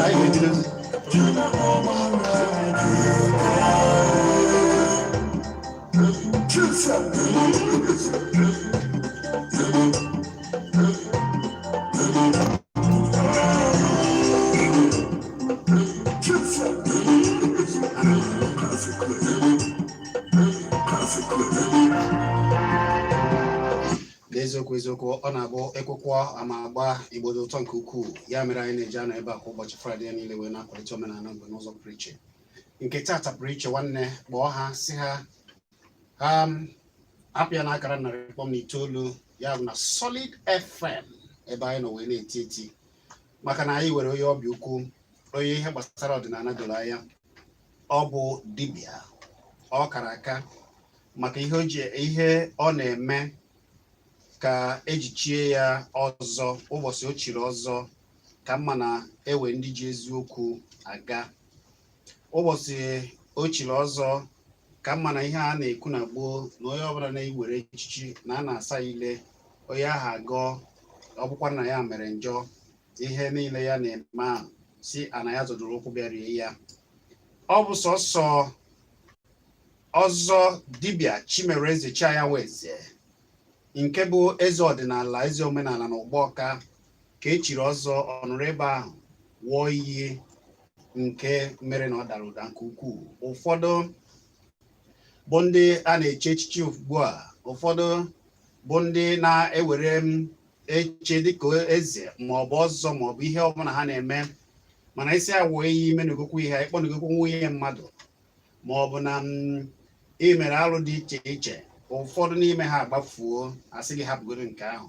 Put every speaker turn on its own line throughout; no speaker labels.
Anyị ga-ebidozi. N'eziokwu eziokwu, ọ na-abụ ekwekwa ama agba. Igbo dị ụtọ nke ukwuu. Ya mere anyị na-eji anọ ebe a kwa ụbọchị Fraịde niile wee na-akwalite omenala Igbo n'ụzọ pụrụ iche. Nke taata pụrụ iche. Nwanne, kpọọ ha, si ha ha hapụ ya n'akara 100.9, ya bụ na Solid FM, ebe anyị nọ wee na-eti eti, maka na anyị were onye ọbịa ukwu, onye ihe gbasara ọdịnala doro anya. Ọ bụ dibịa, ọ kara aka maka ihe o ji ihe ọ na-eme ka eji chie ya ọzọ. Ụbọchị o chiri ọzọ ka mma na ewe ndị ji eziokwu aga. Ụbọchị o chiri ọzọ ka mma na ihe a na-ekwu na gboo na onye ọbụla na-ewere echichi na a na-asa ile onye ahụ agọọ, ọ bụkwa na ya mere njọ, ihe niile ya na-eme ahụ si ana ya zọdoro ụkwụ bịa rie ya. Ọ bụ sọsọ Ọzọ Dibịa Chimereze Chiayawaeze, nke bụ eze ọdịnala, eze omenala na Ụgbọka, ka e chiri ọzọ. Ọnụrụ ebe ahụ wụọ iyi nke mere na ọ dara ụda nke ukwuu. Ụfọdụ bụ ndị a na-eche echichi ugbu a, ụfọdụ bụ ndị na-ewere m eche dịka eze maọbụ ọzọ maọbụ ihe ọbụla ha na-eme, mana isi awụ iyi imenugokwu ihe, ịkpọnugokwu nwunye mmadụ, maọbụ na ị mere alụ dị iche iche, ụfọdụ n'ime ha agbafuo, asị gị hapụgoro nke ahụ.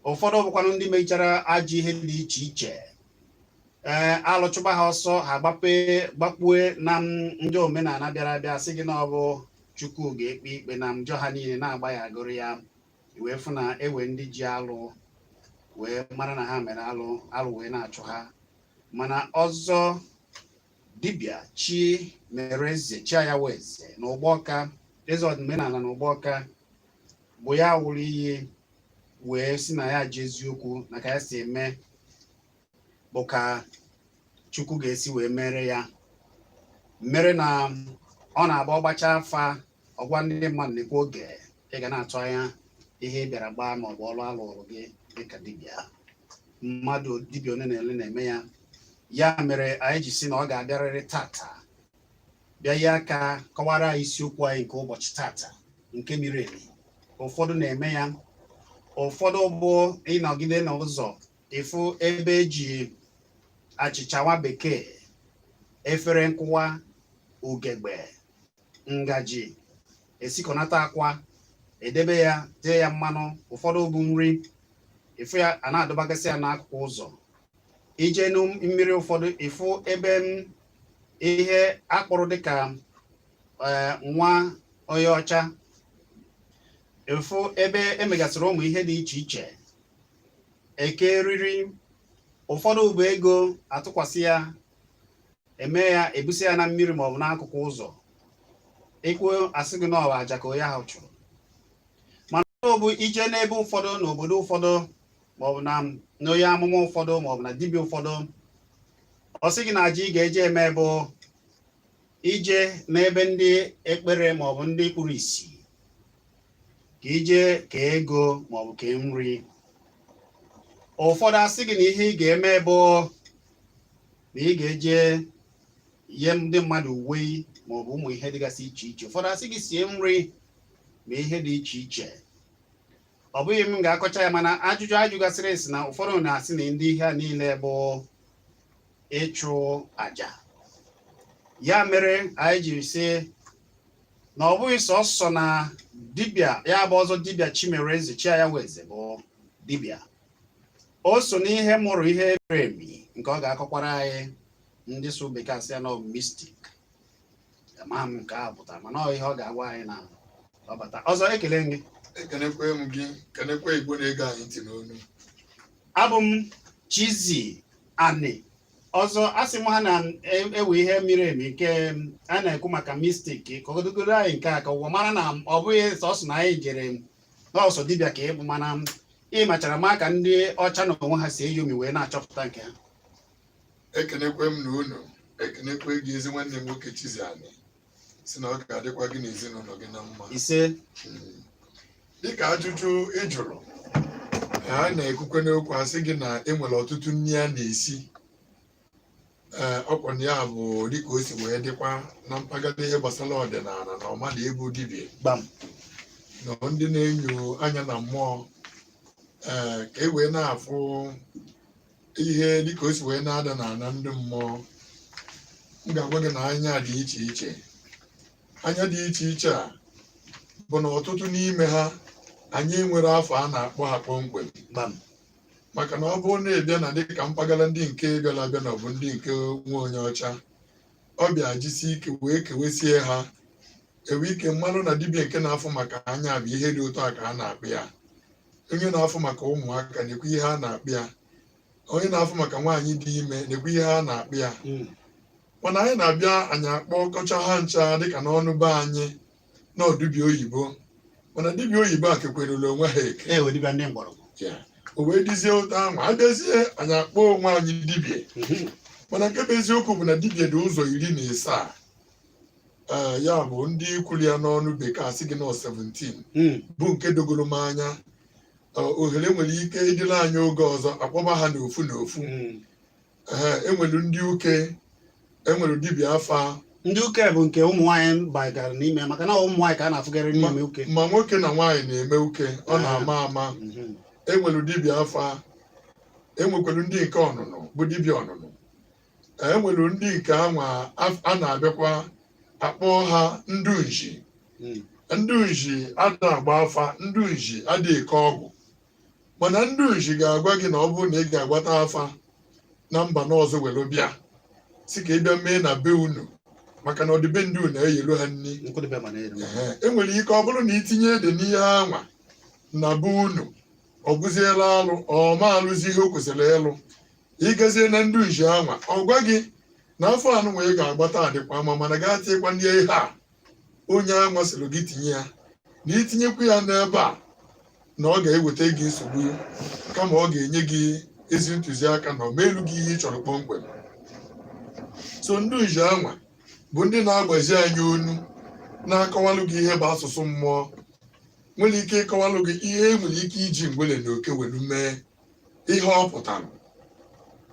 Ụfọdụ bụkwanụ ndị mechara ajọ ihe dị iche iche, ee, alụchụba ha ọsọ, ha gbakpue na ndị omenala bịara abịa, sị gị na ọ bụ Chukwu ga-ekpe ikpe na njọ ha niile na-agba ya agụrụ ya, wee fụ na ewe ndị ji alụ wee mara na ha mere alụ, alụ wee na-achụ ha. Mana Ọzọ Dibịa Chimereze Chiayawaeze na Ụgbọka, eze omenala na Ụgbọka, bụ ya wụrụ iyi wee si na ya ji eziokwu na ka ya si eme bụ ka Chukwu ga-esi wee mere ya mere na ọ na-agba ọgbacha afa ọgwa ndị mmadụ nekwa oge ị ga na-atụ anya ihe ị bịara gbaa maọbụ ọrụ alụrụ gị dịka dibịa mmadụ, dibịa onye na-ele na-eme ya. Ya mere anyị ji si na ọ ga-abịarịrị tata bịa ye aka kọwara anyị isiokwu anyị nke ụbọchị tata nke miri emi. Ụfọdụ na-eme ya, ụfọdụ bụ ịnọgide n'ụzọ ịfụ ebe eji achịcha nwa bekee, efere nkụwa, ugegbe, ngaji, esikọnata akwa, edebe ya, tee ya mmanụ. Ụfọdụ bụ nri, ịfụ ya a na-adọbagasị ya n'akụkụ ụzọ. Ije na mmiri ụfọdụ, ịfụ ebe ihe akpụrụ dịka nwa onye ọcha, ịfụ ebe emegasịrị ụmụ ihe dị iche iche, eke eriri. Ụfọdụ bụ ego atụkwasị ya, eme ya, ebusi ya na mmiri maọbụ n'akụkụ ụzọ. Ikwu asị gị na ọ bụ aja ka onye ahụ chụrụ. Mana ọ bụ ije n'ebe ụfọdụ, n'obodo ụfọdụ, maọbụ na n'onye amụma ụfọdụ, maọbụ na dibịa ụfọdụ, ọ sị gị na aja ị ga-eje eme bụ ije n'ebe ndị ekpere maọbụ ndị kpuru isi, ka ije kee ego maọbụ kee nri. Ụfọdụ asị gị na ihe ị ga-eme bụ na ị ga-eje nye ndị mmadụ uwe maọbụ ụmụ ihe dịgasị iche iche. Ụfọdụ asị gị sie nri ma ihe dị iche iche. Ọ bụghị m ga-akọcha ya, mana ajụjụ ajụgasịrị si na ụfọdụ na-asị na ndị ihe a niile bụ ịchụ àjà. Ya mere anyị jiri sị na ọ bụghị sọsọ na dibịa ya bụ Ọzọ Dibịa Chimereze Chiayawaeze bụ dibịa. O so n'ihe mụrụ ihe miri emi nke ọ ga-akọkwara anyị. Ndị sụ bekee asị ya na ọ bụ mystic. Amaghị m nke a pụtara, mana ọ ihe ọ ga-agwa anyị na ọ bata. Ọzọ, ekele m gị.
Ekenekwe m gị, kenekwe Igbo na-ege anyị ntị n'onu.
Abụ m Chizzy Ani. Ọzọ, asị m ha na-ewe ihe miri emi nke a na-ekwu maka mystic, ka ọ dogoro anyị nke a, ka ụwa mara na ọ bụghị sọsọ na anyị jere n'ọsọ dibịa ka ịbụ, mana ị machara ma ka ndị ọcha na onwe ha si eyomi wee na-achọpụta nke ha.
Ekenekwe m na unu, ekenekwe gị, ezi nwanne m nwoke Chizzy Ani, si na ọ ga-adịkwa gị na ezinụlọ gị na mma.
Ise.
Dịka ajụjụ ị jụrụ, a na-ekwukwe n'okwu, asị gị na e nwere ọtụtụ nri a na-esi. Ee, ọkwa na ya bụ dịka o si wee dịkwa na mpaghara ihe gbasara ọdịnala na ọmada ịbụ dibịa na ndị na-enyo anya na mmụọ, ee, ka e wee na-afụ ihe dịka o si wee na-ada n'ala ndị mmụọ. M ga-agwa gị na anya dị iche iche, anya dị iche iche a bụ na ọtụtụ n'ime ha, anyị enwere afọ a na-akpọ ha kpọmkwem. Maka na ọ bụrụ na ịbịa na dịka mpaghara ndị nke bịara abịa na ọ bụ ndị nke nwe onye ọcha, ọ bịa jisi ike wee kewesie ha, enwe ike mmanụ na dibịa nke na-afụ maka anya bụ ihe dị otu a ka a na-akpị ya, onye na-afụ maka ụmụaka na-ekwu ihe a na-akpị ya, onye na-afụ maka nwaanyị dị ime na-ekwu ihe a na-akpị ya. Mana anyị na-abịa, anyị akpọ kọcha ha ncha dịka n'ọnụ be anyị na dibịa oyibo, mana dibịa oyibo a kekwerela onwe ha eke.
Ewe dibịa ndị mgbọrọgwụ.
Ya o wee dizie ụtọ ahụ, abịazie anyị akpọ onwe anyị dibịa. Mana nke bụ eziokwu bụ na dibịa dị ụzọ 17. Ee, ya bụ ndị kwuru ya n'ọnụ bekee asị gị nọ 17, bụ nke dogoro m anya. Ohere nwere ike ịdịla anyị oge ọzọ akpọba ha n'ofu n'ofu. Ee, enwere ndị uke, enwere dibịa afa.
Ndị uke bụ nke ụmụ nwaanyị bagara n'ime, maka na ụmụ nwaanyị ka a na-afụkarị n'ime uke.
Ma nwoke na nwaanyị na-eme uke, ọ na-ama ama. Enwere dibịa afa, enwekwara ndị nke ọnụnụ bụ dibịa ọnụnụ, enwere ndị nke anwa a na-abịakwa akpọ ha ndị nji. Ndị nji ada agba afa, ndị nji ada eke ọgwụ, mana ndị nji ga-agwa gị na ọ bụrụ na ị ga-agbata afa na mba n'ọzọ were bịa si ka ị bịa mee na be unu, maka na ọdịbe ndị unu eyelu ha nni.
Nkụ dibịa ma na-ere.
Ehe, enwere ike ọ bụrụ na itinye ede n'ihe anwa na be unu, ọ bụziela alụ, ọ ma alụzi ihe o kwesịrị ịlụ. Ịgazie na ndị nji anwa, ọ gwa gị na afọ anụnwa ị ga-agbata adịkwa mma, mana gaa tinyekwa ndị ihe a onye anwa sịrị gị tinye ya, na itinyekwa ya n'ebe a na ọ ga-eweta gị nsogbu, kama ọ ga-enye gị ezi ntụziaka na ọ ma elu gị ihe ị chọrọ kpọmkwem. So ndị nji anwa bụ ndị na-agbazi anyị onu, na-akọwalụ gị ihe bụ asụsụ mmụọ, nwere ike ịkọwalụ gị ihe e nwere ike iji ngwele na oke welu mee ihe ọ pụtara.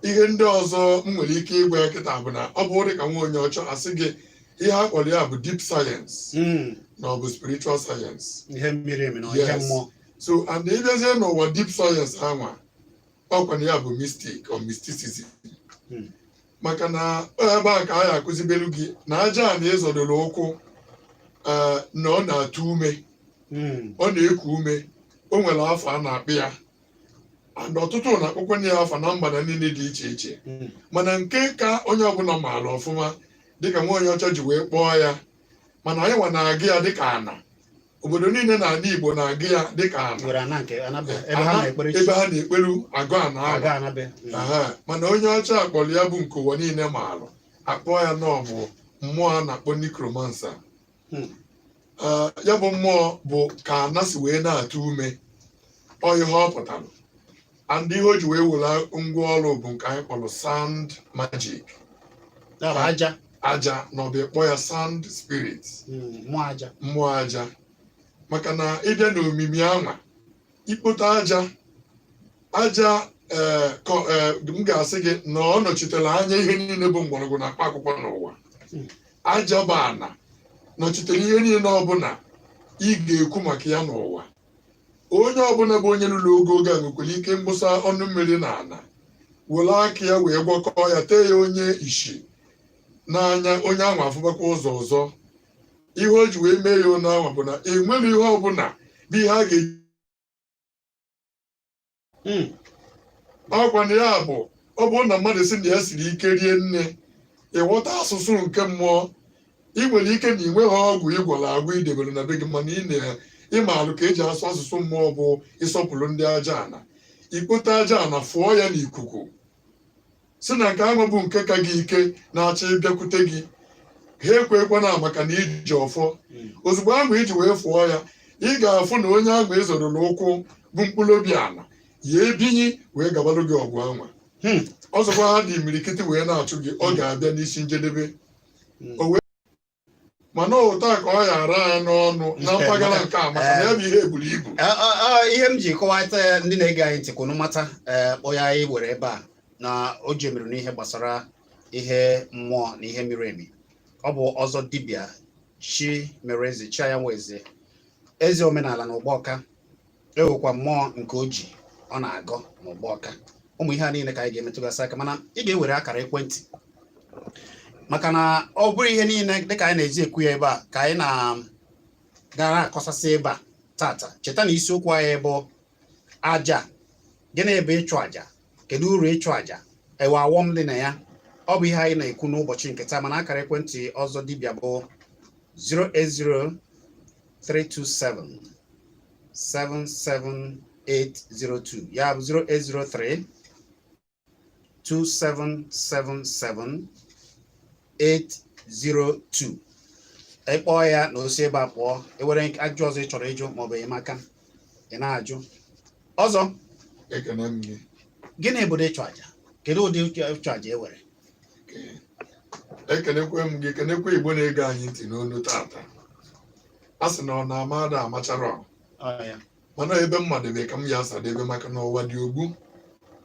Ihe ndị ọzọ m nwere ike ịgwa ya kịta bụ na ọ bụ dịka nwa onye ọcha asị gị ihe a kpọrọ ya bụ deep science na ọ bụ spiritual science.
Ihe miri emi na ihe mmụọ.
So and ịbịazie n'ụwa deep science anwa, ọkwa na ya bụ mystic or mysticism, maka na ebe a ka a ya akụzibelu gị na aja a na ịzọdoro ụkwụ, na ọ na-atụ ume, ọ na-eku ume, o nwere afọ a na-akpị ya, and ọtụtụ na-akpọkwa ya afa na mba na niile dị iche iche. Mana nke ka onye ọbụla maara ọfụma, dịka nwa onye ọcha ji wee kpọọ ya, mana anyị nwa na-agụ ya dịka ana, obodo niile na ala Igbo na-agụ ya dịka ana.
Nwere ana nke anabe ebe ha na-ekpere chi.
Ebe ha na-ekperu agụ ana ahụ.
Aga anabe.
Aha, mana onye ọcha kpọrọ ya bụ nke ụwa niile maara, akpọ ya na ọ bụ mmụọ a na-akpọ necromancer. Ya bụ mmụọ bụ ka ana si wee na-atụ ume, ọ ihe ọ pụtara, and ihe o ji wee were ngwa ọrụ bụ nke anyị kpọrọ sand magic.
Ya bụ aja.
Aja, na ọ bụ ịkpọ ya sand spirit.
Mmụọ aja.
Mmụọ aja, maka na ịbịa n'omimi anwa ikpote aja, aja, ee, m ga-asị gị na ọ nọchitere anya ihe niile bụ mgbọrọgwụ na mkpa akwụkwọ n'ụwa. Aja bụ ana nọchitere ihe niile ọbụla ị ga-ekwu maka ya n'ụwa. Onye ọbụla bụ onye lụrụ ogo oge a nwekwara ike mgbụsa ọnụ mmiri na ana, were aka ya wee gwakọọ ya, tee ya onye ishi n'anya, onye ahụ afụbakwa ụzọ ọzọ. Ihe o ji wee mee ya onye ahụ bụ na enwere ihe ọbụla bụ ihe a ga-eji Ọkwa na ya bụ, ọ bụrụ na mmadụ sị na ya siri ike rie nne, ịghọta asụsụ nke mmụọ, ị nwere ike na ị nweghị ọgwụ ịgwọrọ agwọ idebere na be gị, mana ị na ịmalụ ka eji asụ asụsụ mmụọ, bụ ịsọpụrụ ndị aja ana. Ikpote aja ana, fụọ ya n'ikuku, si na nke ahụ bụ nke ka gị ike na-achọ ịbịakwute gị, ha ekwekwana maka na iji ọfọ. Ozugbo ahụ iji wee fụọ ya, ị ga-afụ na onye ahụ ezorolo ụkwụ bụ mkpụrụ obi ala ya ebinyi wee gabalụ gị ọgwụ anwa. Ọzọkwa, ha dị imirikiti wee na-achụ gị, ọ ga-abịa n'isi njedebe. O wee mana ụta ka ọ ghara ya n'ọnụ na mpaghara nke a, maka na ya bụ ihe buru ibu.
Ihe m ji kọwata ya, ndị na-ege anyị ntị kwunu mata, ee, kpọ ya anyị were ebe a na o jemiri n'ihe gbasara ihe mmụọ na ihe miri emi. Ọ bụ ọzọ dibịa Chimereze Chiayanweze, eze omenala na Ụgbọka, ewekwa mmụọ nke o ji ọ na-agọ na Ụgbọka. Ụmụ ihe a niile ka anyị ga-emetụgasị aka, mana ị ga-ewere akara ekwentị, maka na ọ bụrụ ihe niile dịka anyị na-eji ekwu ya ebe a ka anyị na gara akọsasị ebe a tata. Cheta na isiokwu anyị bụ aja. Gịnị bụ ịchụ aja? Kedu uru ịchụ aja? Ewe awọm dị na ya? Ọ bụ ihe anyị na-ekwu n'ụbọchị nke taa. Mana akara ekwentị ọzọ dibịa bụ 08032 77802, ya bụ 0803 2777 802. Ịkpọọ ya na osi ebe a pụọ, ewere ajụjụ ọzọ ị chọrọ ịjụ maọbụ enyemaka ị na-ajụ ọzọ.
Ekene m gị.
Gịnị bụ ịchụ aja? Kedu ụdị ịchụ aja e were?
Ekenekwe m gị, kenekwe Igbo na-ege anyị ntị n'onu tata. A sị na ọ na-ama ada amachara.
Ọ ya.
Mana ebe mmadụ ka m ya asadebe, maka na ụwa dị ogbu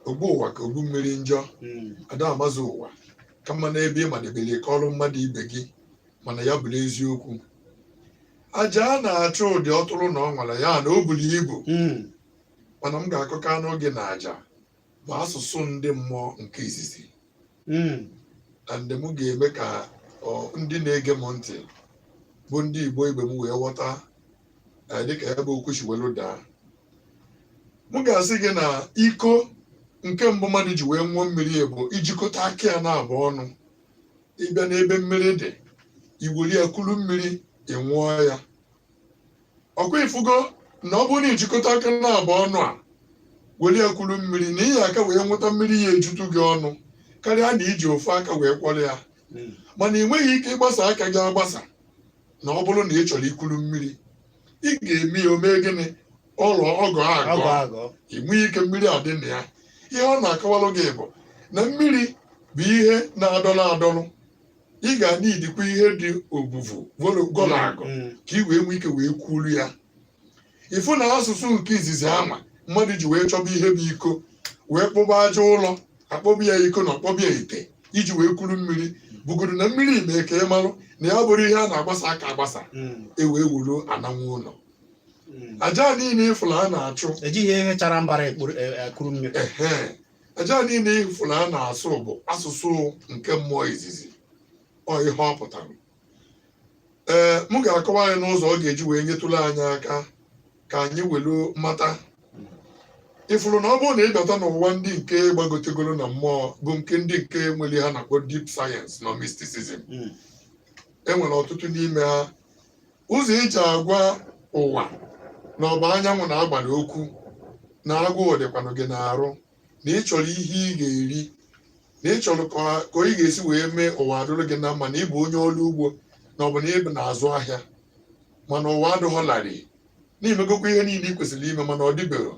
ogbu, ụwa ka ogbu mmiri njọ. Ada amazi ụwa ka mma n'ebe ị madebere ka ọrụ mmadụ ibe gị, mana ya bụrụ eziokwu, aja a na-achụ ụdị ọtụrụ na ọ nwara ya na o buru ibu. Mana m ga-akọka n'oge na aja bụ asụsụ ndị mmụọ nke izizi, na ndị m ga-eme ka ndị na-ege m ntị bụ ndị Igbo ibe m wee ghọta, dịka ebe okwu si welu daa. M ga-asị gị na iko nke mbụ mmadụ ji wee ṅụọ mmiri bụ ijikọta aka ya na-abụ ọnụ, ịbịa n'ebe mmiri dị, iwere ya kuru mmiri, ị ṅụọ ya. Ọkwa ifugo na ọ bụrụ na ijikọta aka na-abụ ọnụ a were ya kuru mmiri, na iyi aka wee nweta mmiri ya ejutu gị ọnụ karịa na iji ofu aka wee kwọrọ ya. Mana ị nweghị ike ịgbasa aka gị agbasa na ọ bụrụ na ị chọrọ ikuru mmiri, ị ga-eme ya o mee gịnị? Ọlọ ọgọ
ọgọ
agọ
agọ.
Ị nwee ike mmiri adị na ya. Ihe ọ na-akọwalụ gị bụ na mmiri bụ ihe na-adọrọ adọrọ. Ị ga na-idikwa ihe dị obuvu gọrọ agọ ka ị wee nwee ike wee kwuru ya. Ịfụ na asụsụ nke izizi ama mmadụ ji wee chọba ihe bụ iko, wee kpụba aja ụlọ, akpọba ya iko na ọkpọba ya ite iji wee kuru mmiri, bụgodu na mmiri mee ka ị marụ na ya bụrụ ihe a na-agbasa aka agbasa, e wee wuru ananwụ ụlọ. Aja niile ịfụrụ a na-achụ,
ejighị ihe chara mbara ekuru mmiri.
Ehe, aja niile ịfụrụ a na-asụ bụ asụsụ nke mmụọ izizi. Ọ ihe ọ pụtara, ee, m ga-akọwa anyị n'ụzọ ọ ga-eji wee nyetụrụ anyị aka ka anyị welu mata. Ịfụrụ na ọ bụrụ na ị bata n'ụwa ndị nke gbagotegoro na mmụọ, bụ nke ndị nke nwere ha na-akpọ deep science na mysticism, e nwere ọtụtụ n'ime ha ụzọ iji agwa ụwa na ọba anyanwụ na-agbara okwu na agụụ dịkwanụ gị n'arụ, na ị chọrọ ihe ị ga-eri, na ị chọrọ ka ị ga-esi wee mee ụwa adụrụ gị na mma, na ị bụ onye ọrụ ugbo, na ọ bụ na ị bụ na-azụ ahịa, mana ụwa adịghọ larịị, na-emegokwa ihe niile ị kwesịrị ime, mana ọ dịbeghị,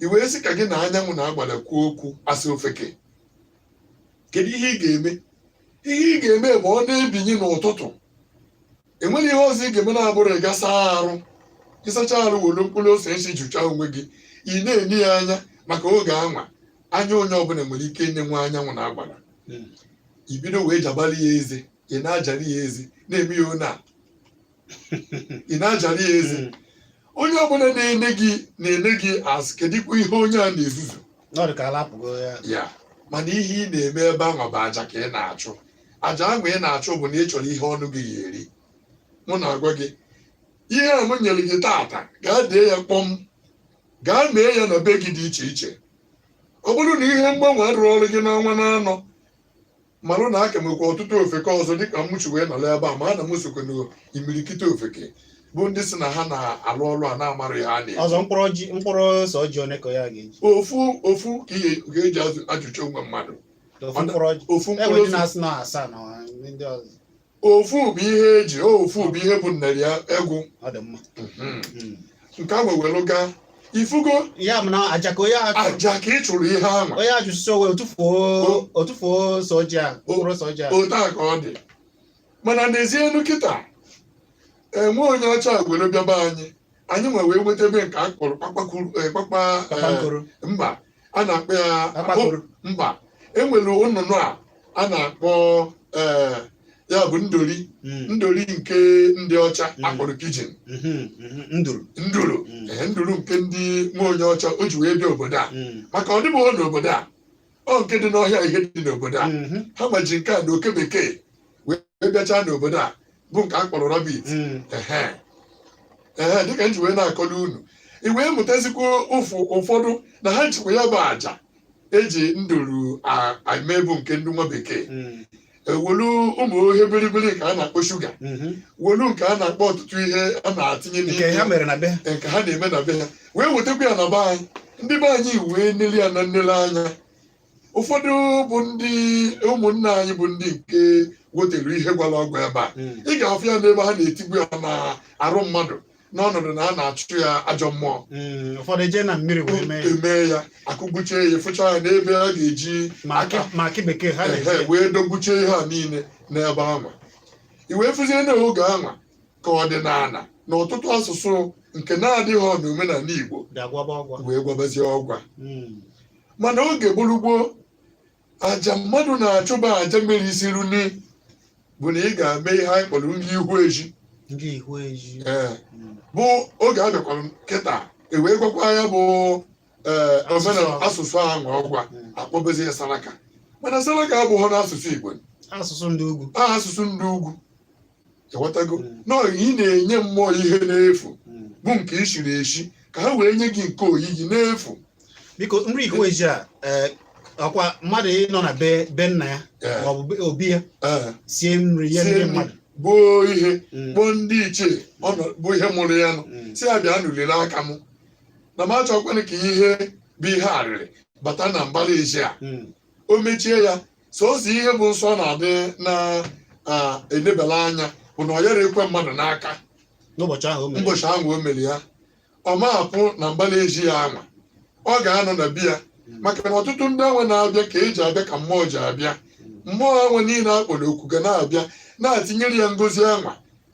i wee sị ka gị na anyanwụ na-agbara kwuo okwu asị ofeke. Kedu ihe ị ga-eme? Ihe ị ga-eme bụ ọ na-ebinye n'ụtụtụ, enweghị ihe ọzọ ị ga-eme na-abụrụ ị ga saa arụ, ịsacha arụ, were mkpụrụ ose esi jụcha onwe gị, ị na-eni ya anya, maka oge anwa anya onye ọbụla nwere ike inenwe anyanwụ na agbara. Ibido wee jabali ya eze, ị na-ajali ya eze, na-eme ya one a, ị na-ajali ya eze. Onye ọbụla na-ene gị na-ene gị as kedụkwa ihe onye a na-ezuzu.
Ọ dị ka ala apụgo ya.
Ya, mana ihe ị na-eme ebe ahụ bụ aja ka ị na-achụ. Aja ahụ ị na-achụ bụ na ị chọrọ ihe ọnụ gị ya eri. Mụ na-agwa gị ihe a m nyere gị tata, gaa dee ya kpọm, gaa mee ya na be gị dị iche iche. Ọ bụrụ na ihe mgbanwe arụrụ ọrụ gị n'ọnwa na-anọ, marụ na aka nwekwa ọtụtụ ofeke ọzọ, dịka m si wee nọrọ ebe a, ma ana m sokwe na imirikiti ofeke bụ ndị si na ha na-alụ ọrụ a na-amarụ ya ha na-ekwu.
Ọzọ, mkpụrụ ọjị, mkpụrụ ose ọjị one ka ya ga-eji?
Ofu ofu ka ihe ga-eji ajụcha onwe mmadụ.
Ofu mkpụrụ ọjị?
Ofu
enwe
mkpụrụ
ndị
ose.
na-asị na asaa na ndị ọzọ.
Ofu bụ ihe eji, ofu bụ ihe bụ nnari ya egwu.
Ọ dị mma.
Nke ahụ welu gaa ifugo.
Ya bụ na aja ka onye ahụ chụrụ.
Aja ka ị chụrụ ihe ahụ.
Onye ajụsịsị onwe otufuo, otufuo ose ọjị ahụ, mkpụrụ ose ọjị ahụ.
Otu a ka ọ dị, mana n'ezienu kịta enwe onye ọcha were bịaba anyị, anyị nwe wee nweta ebe nke a kpọrọ kpakpakuru, kpakpa
kpakpankoro.
Mba, a na-akpọ ya
Kpakpakoro.
Mba, enwere nnụnụ a a na-akpọ ya bụ ndori. Ndori nke ndị ọcha akpọrọ pigeon.
Nduru.
Nduru. Nduru nke ndị nwe onye ọcha o ji wee bịa obodo a, maka ọ dịbụghị n'obodo a, ọ nke dị n'ọhịa, ihe dị n'obodo a. Ha gbaji nke a na oke bekee wee bịachaa n'obodo a, bụ nke a kpọrọ rabbit. Ehe, ee, dịka m ji wee na-akọrọ unu, i wee mụtazikwa ụfụ ụfọdụ na ha jikwa ya bụ àjà eji nduru emebu nke ndị nwa bekee, ewelu ụmụ ohe biribiri nke a na-akpọ shuga, welu nke a na-akpọ ọtụtụ ihe a na-atinye
nke ha
n'ime
mere na be ha.
Nke ha na-eme na be ha, wee wetakwa ya na be anyị. Ndị be anyị wee nele ya na nnele anya. Ụfọdụ bụ ndị ụmụnne anyị bụ ndị nke wetere ihe gwara ọgwụ ebe a. Ị ga-afụ ya n'ebe ha na-etigbu ya na arụ mmadụ n'ọnọdụ na a na-achụ ya ajọ mmụọ.
Ụfọdụ eje na mmiri wee mee ya.
Emee ya, akụgbuchie ya, fụcha ya n'ebe a ga-eji
Ma akị, ma akị bekee ha
ehe
na-eji.
Wee dogbuchie ihe a niile n'ebe anwa, i wee fụzie n'oge anwa ka ọdịnala na ọtụtụ asụsụ nke na-adịghị n'omenala Igbo
bịa gwaba ọgwa.
Wee gwabazie ọgwa. Mana oge gburu aja mmadụ na-achụba aja mmiri siri nri bụ na ị ga-eme ihe anyị kpọrọ nri ihu eji.
Ndị ihu eji.
Ee, bụ oge a bịakwara kịta e wee gwakwa ya bụ ee omenala asụsụ ahụ ọgwa. Akpọbezi ya saraka, mana saraka abụghị n'asụsụ Igbo.
Asụsụ ndị ugwu.
A asụsụ ndị ugwu, ịghọtago?
Mm.
Na ị na-enye mmụọ ihe n'efu bụ nke i shiri eshi ka ha wee nye gị nke oyiyi n'efu.
Biko, nri ihu eji a, ọkwa mmadụ ịnọ na be nna ya maọbụ obi ya sie nri nye
sie
ndị
nri,
mmadụ.
Gbuo ihe, kpọọ ndị ichie bụ ihe mụrụ ya nụ, si ya bịa nụlere aka m na m achọkwana ka ihe bụ ihe arịrị bata na mbara ezi a. O mechie ya, sọsọ ihe bụ nsọ na-adị na enebela anya bụ na ọ yara ekwe mmadụ n'aka.
N'ụbọchị ahụ o mere.
Ụbọchị ahụ o mere ya, ọ ma-apụ na mbara ezi ya anwa, ọ ga-anọ na biya, maka na ọtụtụ ndị anwa na-abịa ka eji abịa ka mmụọ ji abịa. Mmụọ anwa niile akpọrọ oku ga na-abịa na-atinyere ya ngozi anwa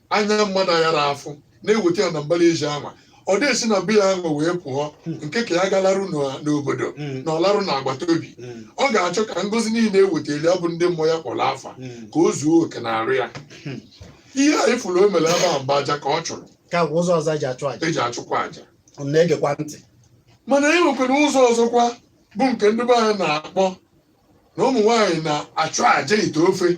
anya mmadụ aghara afụ, na-eweta ya na mbara ezi anwa. Ọ dịghị na biya anwa wee pụọ nke ka ya galarụ n'obodo na ọlarụ na agbata obi. Ọ ga-achọ ka ngozi niile ewetara ya bụ ndị mmụọ ya kpọrọ afa ka o zuo oke na arụ ya. Ihe a ifuru o mere ebe a mba aja ka ọ chụrụ.
Ka bụ ụzọ ọzọ eji achụ aja.
Eji achụkwa aja.
Ọ na-egekwa ntị.
Mana e nwekwara ụzọ ọzọkwa bụ nke ndị be anyị na-akpọ na ụmụ nwaanyị na-achụ aja ite ofe.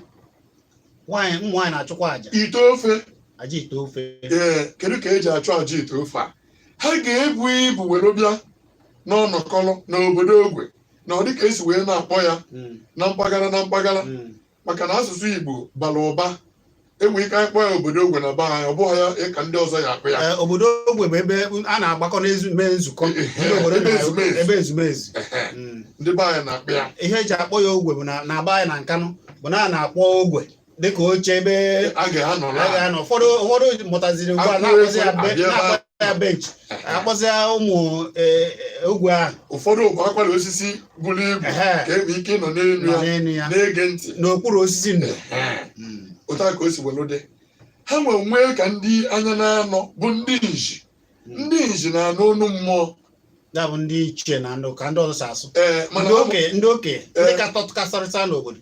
Nwaanyị, ụmụ nwaanyị na-achụkwa aja.
Ite ofe.
Aja ite ofe.
Ee, kedu ka eji achụ aja ite ofe a? Ha ga-ebu ibu were bịa n'ọnọkọlụ n'obodo ogwe na ọ dịka esi wee na-akpọ ya na mpaghara na mpaghara, maka na asụsụ Igbo bara ụba. Enwere ike anyị kpọọ ya obodo ogwe na be anyị, ọ bụghị ya ka ndị ọzọ ya akpọ ya.
Ee, obodo ogwe bụ ebe a na-agbakọ n'ezu mee nzukọ ndị obodo.
Ebe ezumezu.
Ebe ezumezu.
Ehe, ndị be anyị na-akpọ ya.
Ihe eji akpọ ya ogwe bụ na na-agba anyị na Nkanụ bụ na a na-akpọ ogwe dịka oche ebe
a ga-anọ
a ga-anọ. Ụfọdụ mụtaziri ugbu a na-akpọzi ya na-akpọ ya bench, akpọzi ya ụmụ ogwe ahụ.
Ụfọdụ bụ akwara osisi buru ibu ka enwee ike ịnọ n'elu
nọ
ya
n'elu ya
na-ege ntị
n'okpuru osisi ndo.
Ehe. Otu a ka o si welu dị. Ha nwee ka ndị anya na-anọ bụ ndị nji, ndị nji na-anụ ọnụ mmụọ.
Ya bụ ndị ichie na ndụ ka ndị ọzọ si asụ.
Ee, mana
ndị
ha
okenye, ndị okenye, ndị ka tọkasịrịta n'obodo.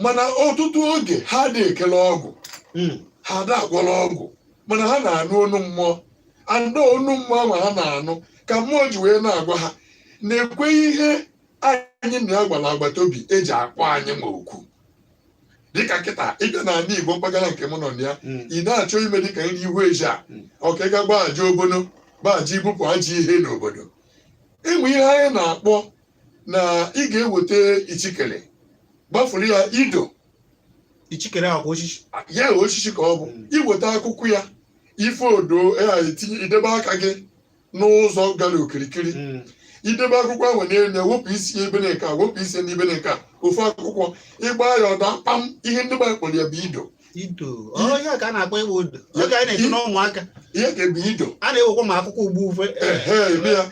Mana ọtụtụ oge ha dị ekele ọgwụ. Ha ada agwọrọ ọgwụ, mana ha na-anụ ọnụ mmụọ. Andụ ọnụ mmụọ ahụ ha na-anụ ka mmụọ ji wee na-agwa ha na-ekwe ihe anyị na ya gwara agbata obi eji akpọ anyị ma okwu. Dịka kịta ịbịa n'ala Igbo mpaghara nke mụ nọ na ya, ị na-achọ ime dịka nri ihu eji a ọka ịga gba aja obono gba aja ibupụ ajọ ihe n'obodo, enwe ihe anyị na-akpọ Na ị ga-eweta ichikere, gbafuru ya ido.
Ichikere akwa osisi.
Ya osisi ka ọ bụ. Iweta akwụkwọ ya, ife odo ya, etinye, idebe aka gị n'ụzọ gara okirikiri. Idebe akwụkwọ ahụ n'elu ya, wepụ isi ebe nke a, wepụ isi n'ebe nke a, ofu akwụkwọ, ịgba ya, ọda kpam. Ihe ndị be kpọrọ ya bụ ido.
Ido, ọ ya ka a na-akpọ ịgba odo oge anyị na-eto n'ụmụaka.
Ihe ka bụ ido.
A na-ewekwa ma akwụkwọ ugbu ufe.
Ehe, eme ya.